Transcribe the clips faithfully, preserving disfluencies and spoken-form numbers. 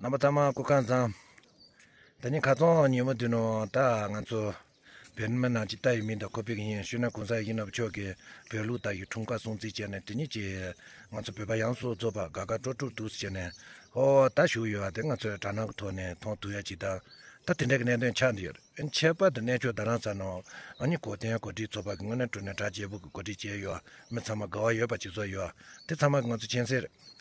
རྣམ་པ་ཚང་མ་སྐུ་ཁམས་བཟང་། ད་ནི་ཁ་སང་ཉིན་མོ་དུས་ནོ་ད་ང་ཚོ་བོད་མི་ནང་ཅིག་ལྟ་ཡི་མིན་ད་ཁོ་པའི་གི་ཡིན་ཤུ་ན་གོང་ས་ཡིན་ནོ་ཆོག་གི་བོད་ལུགས་ད་ཡི་འཁྲུངས་སྐར་སྲུང་བརྩི་བྱས་ནས་དེ་ཉིད་ཀྱི་ང་ཚོ་བོད་པ་ཡང་སོ་རྫོགས་པ་དགའ་དགའ་སྤྲོ་སྤྲོ་འདུག་ཟེར་ནས་ཨོ་ད་ཞུ་ཡོད་ཨ། དེ་ང་ཚོའི་དྲ་ནང་གི་ཐོག་ནས་མཐོང་ཐུབ་ཡ་ཅིག་ད་ད་དེ་འདྲ་གི་གནད་དོན་ཆགས་འདི་ཡོད་རེད། ཁྱད་པར་དུ་གནས་མཆོག་རྡ་རམ་ས་ནོ་ཨ་ནི་གོ་སྟོན་གོ་སྒྲིག་ཚོགས་པ་གི་ངོས་ནས་གྲུ་ནས་གྲ་རྒྱས་པོ་གི་གོ་སྒྲིག་བྱས་ཡོད། མི་ཚང་མ་དགའ་བ་ཡོད་པ་ཅིག་བཟོ་ཡོད། དེ་ཚང་མ་གི་ང་ཚོ་མཁྱེན་གསལ་རེད།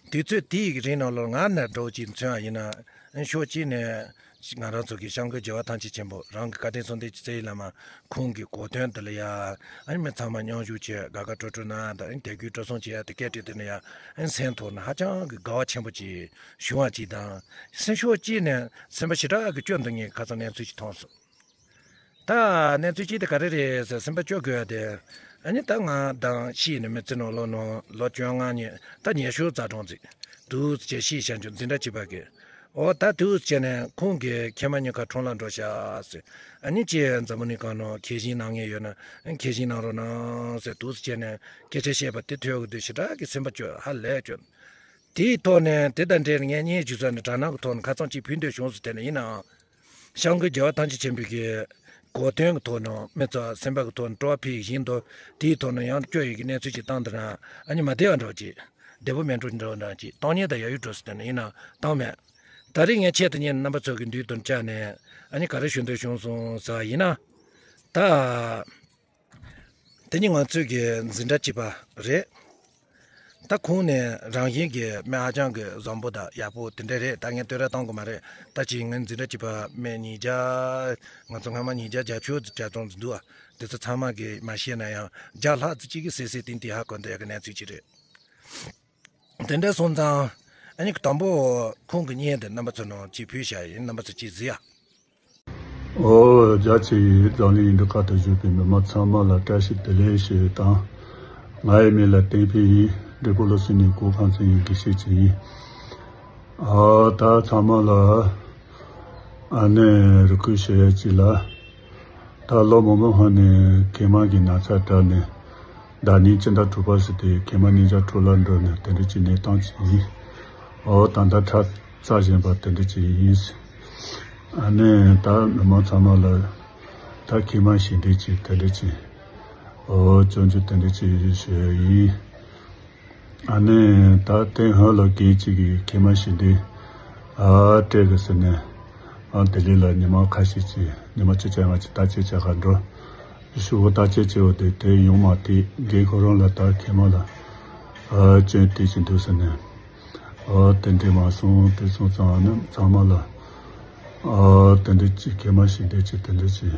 དུས་ཚོད་དེའི་རིང་ནང་ལོར་ང་ནས་འགྲོ་ཅིག་མཚོན་པ་ཡིན་ན་ཕྱོགས་གཅིག་ནས་ང་རང་ཚོ་གི་སྐྱབས་མགོན་རྒྱལ་བ་ཐམས་ཅད་མཁྱེན་པ་རང་གི་བཀའ་དྲིན་གསུམ་ལྡན་གྱི་རྩ་བའི་བླ་མ་ཁོང་གི་གོ་སྟོན་འདི་ལ་ཡ་ཨ་ནི་མི་ཚང་མ་མཉམ་ཞུགས་བྱས་དགའ་དགའ་སྤྲོ་སྤྲོ་ན་ད་ཨ་ནི་དད་གུས་སྤྲོ་གསུམ་བྱས་ཡ་དེ་སྐད་བྲིས་དེ་ན་ཡ་ཨ་ནི་སེམས་ཐོག་ན་ཧ་ཅང་གི་དགའ་བ་ཆེན་པོ་ཅིག་བྱུང་བ་ཅིག་དང་། སེམས་ཕྱོགས་གཅིག་ནས་སེམས་པ་ཞེ་དྲག་གི་སྐྱོ་འདུག་ངས་ཁ་སང་གནས་ཚུལ་ཅིག་མཐོང་སོང་། ད་གནས་ཚུལ་གཅིག་དེ་ག་རེ་རེད་ཟེར་སེམས་པ་སྐྱོ་དགོས་ཡ་དེ། ཨ་ནི་ད་ང་དང་ཤི་ནི་མི་ཚེ་ནང་ལོ་ནང་ལོ་བཅོ་ལྔ་ཉིན་ད་ཉེ་ཤོས་རྩ་གྲོང་ཚིག་དུས་ཚོད་ཤི་བྱ་འཇུག་འཛིན་གྲྭ་གཅིག་པ་གི། ཨོ་ད་དུས་ཚོད་ནས་ཁོང་གི་ཁྱེད་མ་གཉིས་ཀ་ཁྲོམ་ལ་འགྲོ་ཤག་ཟེར། ཨ་ནི་ཅི་འཛམ་བུ་གླིང་སྒང་ནང་གད་སྙིགས་ནང་ངེས་ཡོད་ན་གད་སྙིགས་ནང་རོགས་གནང་ཟེར་དུས་ཚོད་ནས་སྐད་ཆ་བཤད་པ་དེ་ཐོས་གི་དུས་ཞེ་དྲག་གི་སེམས་པ་སྐྱོ་ཧ་ལས་སྐྱོ། དེའི་ཐོག་ནས་དེ་དང་འབྲེལ་ངས་ཉིན་རྗེས་སུ་ནས་དྲ་ནང་གི་ཐོག་ནས་ཁ་ཚང་གཅིག་ཕུལ་འདོད་བྱུང་ཟེར་དེ་ནས་ཡིན་ནའང་། སྐྱབས་མགོན་རྒྱལ་བ་ཐམས་ཅད་མཁྱེན་པའི་གི་གོ་སྟོན་གྱི་ཐོག་ནས་མི་ཚོ་སེམས་པ་གི་ཐོག་ནས་སྤྲོ་བ་འཕེལ་བཞིན་དུ་དེའི་ཐོག་ནས་ཡང་སྐྱོ་ཡི་གི་གནས་ཚུལ་ཅིག་བཏང་དུས་ན་ཨ་ནི་མ་བདེ་བ་འདྲ་བོ་ཅིག་བདེ་པོ་མེད་འགྲོ་འདྲ་བོ་འདྲ་ཅིག་བཏང་ཉེས་དང་ཡ་ཡུལ་འགྲོ་ཟེར་དེ་ནས་ཡིན་ནའང་བཏང་མེད། ད་རེས་ངས་ཆེད་དུ་ཉན་རྣམ་པ་ཚོ་གི་མདུན་དུ་བཅར་ནས་ཨ་ནི་ག་རེ་ཞུ་འདོད་བྱུང་སོང་ཟེར་བ་ཡིན་ན། ད། དེ་ནི་ང་ཚོའི་གི་འཛིན་གྲྭ་གཅིག་པ་རེད། ད་ཁོང་ནི་རང་བཞིན་གྱི་མི་ཧ་ཅང་གི་བཟང་པོ་དང་ཡག་པོ་དེ་འདྲ་རེད། ད་ངས་བསྟོད་ར་བཏང་དགོས་མ་རེད། ད་ཅིག་ངའི་འཛིན་གྲྭ་གཅིག་པ་མི་ཉིས་བརྒྱ། ང་ཚོ་སྔ་མ་ཉིས་བརྒྱ་བརྒྱད་ཅུ་ཙམ་ཙམ་འདུག་ཨ། དེ་ཚོ་ཚང་མ་གི་མ་ཤེས་ན་ཡང་བརྒྱ་ལྷག་ཙམ་ཅིག་གི་སེ་སེ་ཏིང་ཏིང་ཧ་གོ་འདོད་ཡག་གི་གནས་ཚུལ་ཅིག་རེད། དེ་འདྲ་སོང་ཙང་ཨ་ནི་དང་པོ་ཁོང་གི་བརྙན་དེ་རྣམ་པ་ཚོ་ནང་ཅིག་ཕུལ་བྱ་ཡིན། རྣམ་པ་ཚོ་ཅིག་གཟིགས་ཨ། ཨོ་རྒྱ་ཆེ་ཡི་འཛམ་གླིང་འདི་ཁ་ཐུག་བཞུགས་པའི་མི་མང་ཚང་མ་ལ་བཀྲ་ཤིས་བདེ་ལེགས་ཞུ་ཡི་དང་། ང་ཡི་མིང་ལ་བསྟན་འཕེལ་ཡིན། འབྲས་སྤུངས་སློབ་གསོའི་ནས་གོ་ཁང་ཚན་ཡིན་དགེ་བཤེས་ཅིག་ཡིན། ཨ་ད་ཚང་མ་ལ་ཨ་ནི་རེ་སྐུལ་ཞུ་ཡ་ཅིག་ལ། ད་ལོ་མང་པོ་སྔོན་ནས་གད་མ་གི་ན་ཚ་དྲག་ནས་ཟླ་ཉིན་སྤྱི་ཟླ་དྲུག་པ་ཟེར་དུས་གད་མ་ཉིན་ཞག་དྲུག་ལ་འགྲོ་ནས་དེ་འདྲ་ཅིག་གནས་སྟངས་ཅིག་ཡིན། ཨོ་ད་ལྟ་ཁྲག་རྩ་ཞན་པ་དེ་འདྲ་ཅིག་ཡིན། ཨ་ནི་ད་མི་མང་ཚང་མ་ལ་ད་གད་མ་ཞི་བདེ་ཅིག་དེ་འདྲ་ཅིག་ཨོ་སྐྱོན་བརྗོད་དེ་འདྲ་ཅིག་ཞུ་ཡ་ཡིན། ཨ་ནི་ད་དེ་ཧོ་ལོ་གེ་ཅིག་གི་གད་མ་ཞི་བདེ་ཨ་སྤྲད་གི་ཟེར་ནས་ཨ་ལྡི་ལི་ལ་ཉི་མ་ཁ་ཤས་ཅིག་ཉི་མ་བཅུ་ཅན་ང་ཅིག་ད་ཅི་བྱ་ག་འགྲོ། ཞུ་བོ་ད་ཅི་བྱེད་འོ་དེ་དེ་ཡོང་མ་དེ་རྒན་ཁོ་རང་ལ་ད་གད་མ་ལ་ཨ་སྐྱོན་དེ་ཅིག་འདུག་ཟེར་ནས་ཨ་དེ་འདྲས་མ་སོང་དེ་སོང་ཙང་ཨ་ནི་ཚང་མ་ལ་ཨ་དེ་འདྲས་ཅིག་གད་མ་ཞི་བདེ་ཅིག་དེ་འདྲས་ཅིག་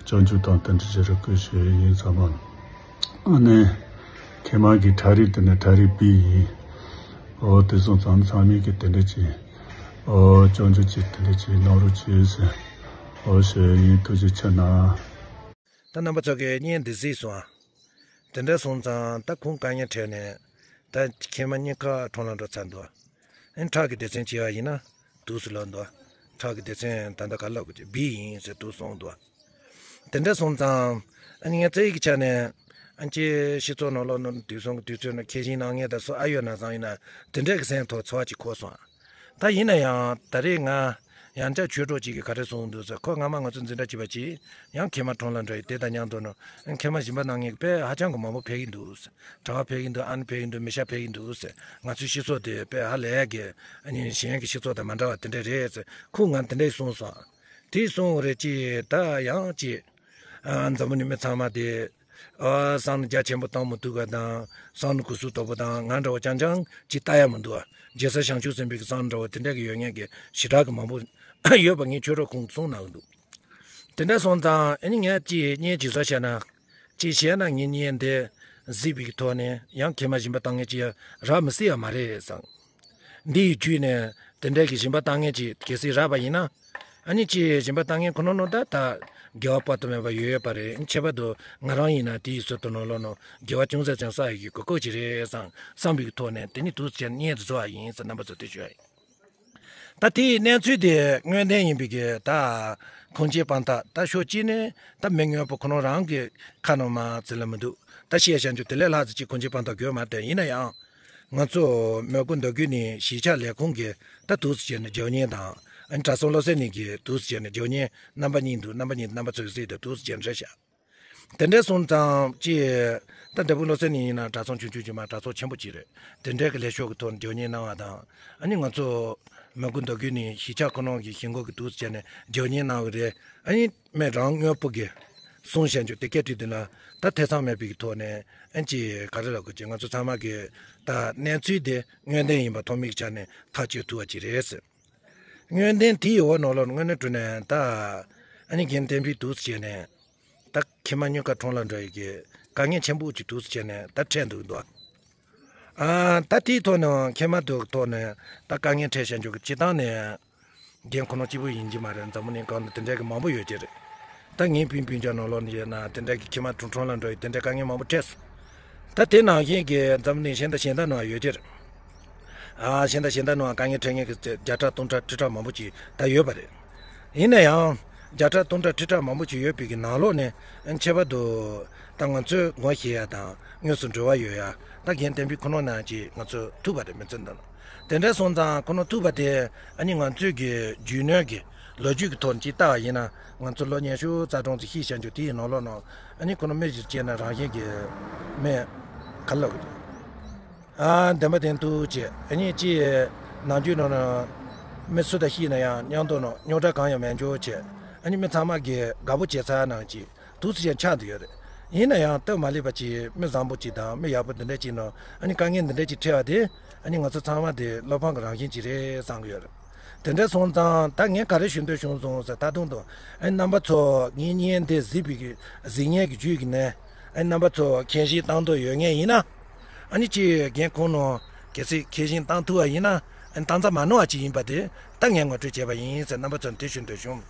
སྐྱོན་བརྗོད་དང་དེ་འདྲས་ཅིག་རེ་སྐུལ་ཞུ་ཡི་ཡིན་ཚང་མ་ལ། ཨ་ནི། ཁེ་མ་གི་ཁྲ་རིགས་དེ་ནི་ཁྲ་རིགས་པི་ཡིན། ཨོ་དེ་སོང་ཙང་ཚང་མས་ཀྱི་དེ་འདྲ་བྱས། ཨོ་སྐྱོན་བརྗོད་ཅིག་དེ་འདྲ་བྱས་གནང་རོགས་བྱས་ཟེར། ཨོ་ཞུ་ཡ་ཡིན། ཐུགས་རྗེ་ཆེ་གནང་། ད་རྣམ་པ་ཚོ་གིས་བརྙན་འདི་གཟིགས་སོང་ཨ། དེ་འདྲ་སོང་ཙང་ད་ཁོང་དཀའ་ངལ་འཕྲད་ནས་ད་ཁེ་མ་གཉིས་ཀ་ཁྲོམ་ལ་འགྲོ་ཚར་འདུག་ཨ་ནི་ཁྲག་གི་སྡེ་ཚན་བྱས་པ་ཡིན་ན། དུས་སུ་ལོན་འདུག་ཁྲག་གི་སྡེ་ཚན་ད་ལྟ་ག་ལབ་དགོས་ཀྱི་བི་ཡིན་ཟེར་དུས་སོང་འདུག་དེ་འདྲ་སོང་ཙང་། ཨ་ནི་ངས་རྩ་ཡིག་གི་ཆ་ནས། ཨ་ཅེ་སྤྱི་ཚོགས་ནང་ལོགས་ནང་དུས་སོང་གི་དུས་ཚོད་ནང་ཁེ་ཞིང་ནང་ངས་ད་སོ་ཨ་ཡོད་ན་བཟང་ཡིན་ན། དེ་འདྲ་གི་སེམས་ཐོག་ཚོར་བ་ཅིག་འཁོར་སོང་། ད་ཡིན་ན་ཡང་ད་རེས་ང་། ཡང་བསྐྱར་ཆོས་གྲོགས་ཅིག་གིས་ག་རེ་གསུངས་འདུག་ཟེར་ཁོ་སྔ་མ་ང་ཚོ་འཛིན་གྲྭ་གཅིག་པ་ཅིག་ཡང་ཁེ་མ་ཁྲོམ་ལ་འགྲོ་ཡི་དེ་དང་མཉམ་དུ་ནང་ཁེ་མ་སྦྱིན་པ་གནང་མཁན་གྱི་དཔེ་ཧ་ཅང་གི་མང་པོ་ཕེབས་ཀྱི་འདུག་ཟེར། གྲྭ་པ་ཕེབས་ཀྱི་འདུག་ཨ་ནི་ཕེབས་ཀྱི་འདུག་མི་ཤ་ཕེབས་ཀྱི་འདུག་ཟེར། ང་ཚོའི་སྤྱི་ཚོགས་དེ་དཔེ་ཧ་ལས་ཀྱི་ཨ་ནི་གཞན་གྱི་སྤྱི་ཚོགས་དང་མ་འདྲ་བ་དེ་འདྲ་རེད་ཟེར་ཁོས་ང་དེ་འདྲ་གསུངས་སོང་། དེ་གསུངས་རེད་ཅེས་ད་ཡང་ཅེས། ཨ་འཛམ་བུ་གླིང་མི་ཚང་མ་དེ། ཨ་བསམ་བློ་རྒྱ་ཆེན་པོ་བཏང་མི་ཐུབ་པ་དང་བསམ་བློ་གུ་སུ་དོག་པོ་དང་ང་འདྲ་བོ་རྐྱང་རྐྱང་ཅིག་ལྟ་ཡ་མི་འདུག་ཨ། རྗེ་ས་བྱང་ཆུབ་སེམས་དཔའི་གི་བསམ་བློ་འདྲ་བོ་དེ་འདྲ་གི་ཡོད་མཁན་གི་ཞེ་དྲག་གི་མང་པོ་ཡོད་པ་ངས་ཆོས་གྲོགས་ཁོང་གསུངས་གནང་གི་འདུག་དེ་འདྲ་སོང་ཙང་ཨ་ནི་ངས་ཅིག་བརྙན་ཅིག་བཟོ་བྱས་ན། ཅིག་བྱས་ན་ངའི་བརྙན་དེ་གཟིགས་པའི་གི་ཐོག་ནས་ཡང་ཁེ་མ་སྦྱིན་པ་བཏང་མཁན་ཅིག་རག་མི་སྲིད་ཡ་མ་རེད་བསམ། འདི་ཡི་བརྒྱུད་ནས་དེ་འདྲའི་གི་སྦྱིན་པ་བཏང་མཁན་ཅིག་གལ་སྲིད་རག་པ་ཡིན་ན། ཨ་ནི་ཅིག་སྦྱིན་པ་བཏང་མཁན་ཁོ་ན་ནོ་ད་ད་དགེ་བ་དཔག་ཏུ་མེད་པ་ཡོད་ཡོད་པ་རེད། ཁྱད་པར་དུ་ང་རང་ཡིན་ན་དེའི་ཟུར་དུ་ནོ་ལོ་ནོ་དགེ་བ་ཅུང་ཟད་ཀྱང་བསགས་ཡོད་ཀྱི་གོ་སྐབས་ཅིག་རེད་བསམ་བསམ་པའི་གི་ཐོག་ནས་དེ་ནི་འདུག་ཟེར་བརྙན་དུ་བཟོ་བ་ཡིན་ཟེར་རྣམ་པ་ཚོ་དེ་ཞུ་ཡ་ཡིན། ད་དེའི་གནས་ཚུལ་དེ་དངོས་བདེན་ཡིན་པའི་གི་ད་ཁུངས་སྐྱེལ་དཔང་རྟགས་ད་ཕྱོགས་གཅིག་ནས་ད་མི་དངོས་པོ་ཁོ་ན་རང་གི་ཁ་ནང་མ་ཟེར་ལ་མི་འདུག་ད་བཤད་བྱ་རྒྱུ་དེ་ལས་ལྷག་ཙམ་ཅིག་ཁུངས་སྐྱེལ་དཔང་རྟགས་དགོས་མ་རེད། ཡིན་ན་ཡང་། ང་ཚོ་མོས་གུས་མདོ་རྒྱུད་ནས་གཞིས་ཆགས་ལས་ཁུངས་ཀྱིས་ད་འདུག་སེ་བྱས་ནས་རྒྱག་མཁན་དང་། ཨ་ནི་གྲྭ་ཚང་བློ་གསལ་གླིང་གིས་འདུག་སེ་བྱས་ནས་རྒྱག་མཁན་རྣམ་པ་གཉིས་འདུག་རྣམ་པ་གཉིས་རྣམ་པ་ཚོས་གཟིགས་དང་འདུག་སེ་བྱས་ནས་རེད་ཤག་དེ་འདྲ་སོང་ཙང་ཅི། ད་འབྲས་སྤུངས་བློ་གསལ་གླིང་ཡིན་ན་གྲྭ་ཚང་ཆུང་ཆུང་ཅིག་མ་གྲྭ་ཚང་ཆེན་པོ་ཅིག་རེད། དེ་འདྲའི་གི་ལས་ཤོག་གི་ཐོག་ནས་རྒྱག་མཁན་གནང་བ་དང་། ཨ་ནི་ང་ཚོ་མོས་གུས་མདོ་རྒྱུད་ནས་གཞིས་ཆགས་ཁོ་ན་གི་གཞིས་འགོ་གི་འདུག་སེ་བྱས་ནས་རྒྱག་མཁན་གནང་བ་རེད། ཨ་ནི་མི་རང་དངོས་པོ་གི་གསུང་བཤད་རྒྱུ་དེ་སྐད་དྲིས་དེ་ལ་ད་ཐེ་ཚོམ་མེད་པའི་གི་ཐོག་ནས། ཨ་ནི་ཅི་ག་རེ་ལབ་དགོས་ཅི། ང་ཚོ་ཚང་མ་གི་ད་གནས་ཚུལ་དེ་དངོས་བདེན་ཡིན་པ་ཐོག་མའི་ཆ་ནས་ཐག་གཅོད་ཐུབ་པ་ཅིག་རེད་ཟེར། དངོས་བདེན་དེའི་འོག་ནང་ལོགས་དངོས་གནས་དྲང་གནས་ད། ཨ་ནི་རྒན་བསྟན་འཕེལ་འདུག་སེ་བྱས་ནས་ད་ཁྱིམ་མ་ཉུང་མཁར་གྲོང་ལ་འགྲོ་ཡི་གི་དཀའ་ངལ་ཆེན་པོ་ཅིག་འདུག་སེ་བྱས་ནས་ད་འཕྲད་འདུག་འདུག་ཨ། ད་དེའི་ཐོག་ནས་ཁྱིམ་མ་དེའི་ཐོག་ནས་ད་དཀའ་ངལ་འཕྲད་བཞག་རྒྱུ་གི་སྤྱིར་བཏང་ནས་རྒན་ཁོ་ན་གཅིག་པུ་ཡིན་གྱི་མ་རེད། འཛམ་བུ་གླིང་སྒང་ལ་དེ་འདྲ་གི་མང་པོ་ཡོད་ཀྱི་རེད། ད་ངའི་སྤུན་སྤུན་ཀྱག་ནང་ལོགས་ནས་ཡིན་ན་དེ་འདྲ་གི་ཁྱིམ་མ་གྲོང་གྲོང་ལ་འགྲོ་ཡི་དེ་འདྲ་དཀའ་ངལ་མང་པོ་འཕྲད་སོང་། ད་དེ་ནང་བཞིན་གྱི་འཛམ་བུ་གླིང་གཞན་དང་གཞན་དག་ནང་ཡོད་ཀྱི་རེད། ཨ། གཞན་དང་གཞན་དག་ནང་དཀའ་ངལ་འཕྲད་མཁན་གྱི་བརྒྱ་ཕྲག་སྟོང་ཕྲག་ཁྲི་ཕྲག་མང་པོ་ཅིག་ད་ཡོད་པ་རེད། ཡིན་ན་ཡང་བརྒྱ་ཕྲག་སྟོང་ཕྲག་ཁྲི་ཕྲག་མང་པོ་ཅིག་ཡོད་པའི་གི་ནང་ལོགས་ནས། ཨ། ཁྱད་པར་དུ་ད་ང་ཚོས་ངོ་ཤེས་ཡ་དང་དངོས་སུ་འབྲེལ་བ་ཡོད་ཡ་ད་རྒན་བསྟན་འཕེལ་ཁོ་ན་ནང་ཅིག་ང་ཚོ་ཐུག་པ་རེད། མི་ཚེ་འདི་ལ། དེ་འདྲ་སོང་ཙང་ཁོ་ན་ཐུག་པ་དེ་ཨ་ནི་ང་ཚོས་གི་རྒྱུས་ལོན་གི་ལོ་རྒྱུས་ཀྱི་ཐོག་ནས་ཅིག་ལྟ་བ་ཡིན་ན། ང་ཚོ་ལོ་ཉི་ཤུ་རྩ་གྲངས་ཅིག་ཤི་བཞག་རྒྱུ་དེའི་ནང་ལོགས་ནང་། ཨ་ནི་ཁོ་ན་མི་གཅིག་བྱས་ན་རང་བཞིན་གྱི་མི་ག་ལབ་དགོས་ཀྱི། ཨ། བདེན་པ་བདེན་ཐུག་བྱས། ཨ་ནི་ཅིག་ནམ་རྒྱུན་ནང་ན་མི་སུ་དང་ཤི་ན་ཡང་མཉམ་དུ་ནང་རྙོག་དྲ་གང་ཡང་མེད་འཇོག་བྱས། ཨ་ནི་མི་ཚང་མ་གི་དགའ་པོ་བྱས་ཚར་ནང་ཅིག་འདུག་སེ་བྱས་ཆགས་བསྡད་ཡོད་རེད། ཡིན་ན་ཡང་སྟབས་མ་ལེགས་པ་ཅིག་མི་བཟང་པོ་ཅིག་དང་མི་ཡག་པོ་འདི་འདྲ་ཅིག་ནང་ཨ་ནི་དཀའ་ངལ་འདི་འདྲ་ཅིག་འཕྲད་པ་དེ། ཨ་ནི་ང་ཚོ་ཚང་མ་དེ་བློ་ཕམ་གྱི་རང་བཞིན་ཅིག་རེད་བསམ་གྱི་ཡོད་རེད། དེ་འདྲ་སོང་ཙང་ད་ངས་ག་རེ་ཞུ་འདོད་བྱུང་སོང་ཟེར། ད་དུང་དུ་ཨ་ནི་རྣམ་པ་ཚོ་ངའི་བརྙན་འདི་གཟིགས་པའི་གི་གཟིགས་མཁན་གྱི་བརྒྱུད་ཀྱི་ནས། ཨ་ནི་རྣམ་པ་ཚོ་མཁྱེན་གཞེས་བཏང་འདོད་ཡོད་མཁན་ཡིན་ན། ཨ་ནི་ཅིག་རྒན་ཁོང་ནང་གལ་སྲིད་མཁྱེན་གཞེས་བཏང་ཐུབ་པ་ཡིན་ན། ཨ་ནི་བཏང་རྩ་མ་ནོར་བ་ཅིག་ཡིན་པ་དེ་ད་ངས་ངོ་སྤྲོད་བྱས་པ་ཡིན་ཟེར། རྣམ་པ་ཚོར་དེ་ཞུ་འདོད་བྱུང་།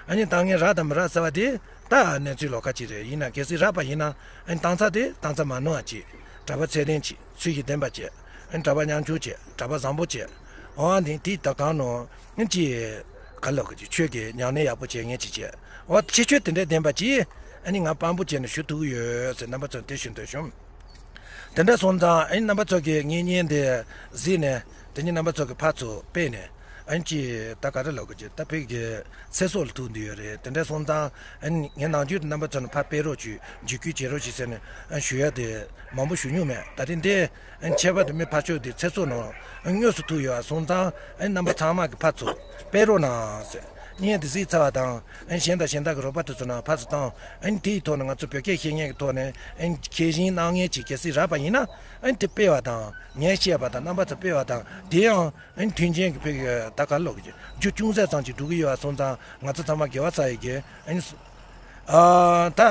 ཨ་ནི་བཏང་མཁན་རག་དང་མི་རག་ཟེར་བ་དེ་ད་གནས་ཚུལ་ལོགས་ཀ་ཅིག་རེད། ཡིན་ན་གལ་སྲིད་རག་པ་ཡིན་ན། ཨ་ནི་བཏང་རྩ་དེ་བཏང་རྩ་མ་ནོར་བ་ཅིག་གྲྭ་པ་ཚད་ལྡན་ཅིག་ཚུལ་གྱིས་ལྡན་པ་བྱས། ཨ་ནི་གྲྭ་པ་ཉམ་ཆུང་བྱས། གྲྭ་པ་བཟང་པོ་བྱས། འོ་ཨ་ནི་དེ་ད་གང་ནང་ཨ་ནི་ཅིག་ག་ལབ་དགོས་ཀྱི། ཆོས་ཀྱི་ཉམས་ལེན་ཡག་པོ་བྱེད་མཁན་ཅིག་བྱས། འོ་ཁྱད་ཆོས་དེ་འདྲ་ལྡན་པ་ཅིག་ཨ་ནི་ང་དཔང་པོ་བྱས་ནས་ཞུ་ཐུབ་ཀྱི་ཡོད་ཟེར། རྣམ་པ་ཚོར་དེ་ཞུ་འདོད་བྱུང་། དེ་འདྲ་སོང་ཙང་ཨ་ནི་རྣམ་པ་ཚོ་གིས་ངའི་བརྙན་དེ་གཟིགས་ནས། དེ་ནས་རྣམ་པ་ཚོ་གིས་ཕར་ཚུར་སྤེལ་ནས། ཨ་ནི་ཅིག་ད་ག་རེ་ལབ་དགོས་ཀྱི། ད་བོད་ཀྱི་ཚེ་སྲོག་ལ་ཐུག་འདི་ཡོད་རེད། དེ་འདྲ་སོང་ཙང་ཨ་ནི་ངས་ནམ་རྒྱུན་རྣམ་པ་ཚོ་ནས་ཕར་སྤེལ་རོགས་བྱོས། བརྒྱུད་སྐུལ་བྱེད་རོགས་བྱོས་ཟེར་ནས་ཨ་ཞུ་ཡ་དེ་མང་པོ་ཞུ་མྱོང་མེད། ད་རེས་འདི་ཨ་ནི་ཁྱད་པར་དུ་མི་ཕར་ཕྱོགས་དེ་ཚེ་སྲོག་ནང་དངོས་སུ་ཐུག་ཡོད་པ་སོང་ཙང་། ཨ་ནི་རྣམ་པ་ཚང་མ་གིས་ཕར་ཚུར་སྤེལ་རོགས་གནང་ཟེར། བརྙན་དེ་གཟིགས་ཚར་བ་དང་། ཨ་ནི་གཞན་དང་གཞན་དག་གི་རོགས་པ་དེ་ཚོ་ནང་ཕར་ཚུར་བཏང་། ཨ་ནི་དེའི་ཐོག་ནས་ང་ཚོ་བོད་སྐད་ཤེས་མཁན་གྱི་ཐོག་ནས། ཨ་ནི་མཁྱེན་གཞེས་གནང་མཁན་ཅིག་གལ་སྲིད་རག་པ་ཡིན་ན། ཨ་ནི་དེ་སྤེལ་བ་དང་། ངས་བཤད་པ་དང་རྣམ་པ་ཚོ་སྤེལ་བ་དང་། དེ་ཡང་ཨ་ནི་མཐུན་རྐྱེན་གྱི་ཕན་གྱི་ད་ག་ལབ་དགོས་ཀྱི། རྒྱུ་ཅུང་ཟད་ཙམ་ཅིག་འགྲོ་གི་ཡོད་པ་སོང་ཙང་། ང་ཚོ་ཚང་མ་དགེ་བ་བསགས་ཡི་གི། ཨ་ནི་ཨ་ད་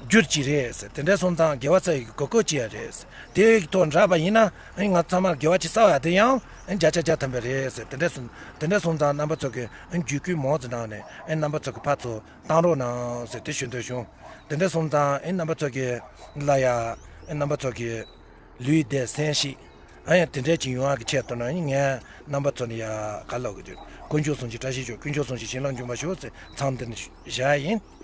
རྒྱུ་ཅིག་རེད་ཟེར། དེ་འདྲ་སོང་ཙང་དགེ་བ་བསགས་ཡི་གི་གོ་སྐབས་ཅིག་ཡང་རེད་ཟེར། དེ་གི་ཐོག་རག་པ་ཡིན་ན། ཨ་ནི་ང་ཚང་མ་དགེ་བ་ཅིག་བསགས་ཡ་དེ་ཡང་ཨ་ནི་བརྒྱ་ཆ་བརྒྱ་ཐམ་པ་རེད་ཟེར། དེ་འདྲ་སོང་། དེ་འདྲ་སོང་ཙང་རྣམ་པ་ཚོ་གིས་ཨ་ནི་བརྒྱུད་སྐུལ་མང་ཙམ་གནང་ནས། ཨ་ནི་རྣམ་པ་ཚོ་གིས་ཕར་ཚུར་བཏང་རོགས་གནང་ཟེར་དེ་ཞུ་འདོད་བྱུང་། དེ་འདྲ་སོང་ཙང་ཨ་ནི་རྣམ་པ་ཚོ་གིས་ལ་ཡ། ཨ་ནི་རྣམ་པ་ཚོ་གི་ལུས་བདེ་སེམས་ཤིག་ཨ་ཡ་དེ་འདྲ་ཅིག་ཡོང་བ་གི་ཆེད་དུ་ནི། ཨ་ནི་ངས་རྣམ་པ་ཚོ་ནས་ཡ་ག་ལབ་དགོས་ཀྱི། དཀོན་མཆོག་གསུམ་གྱི་བཀྲ་ཤིས་ཤོག་དཀོན་མཆོག་གསུམ་གྱི་བྱིན་རླབས་འབྱུང་བར་ཤོག་ཟེར་མཚམས་འདི་ནས་བཞག་ཡ་ཡིན།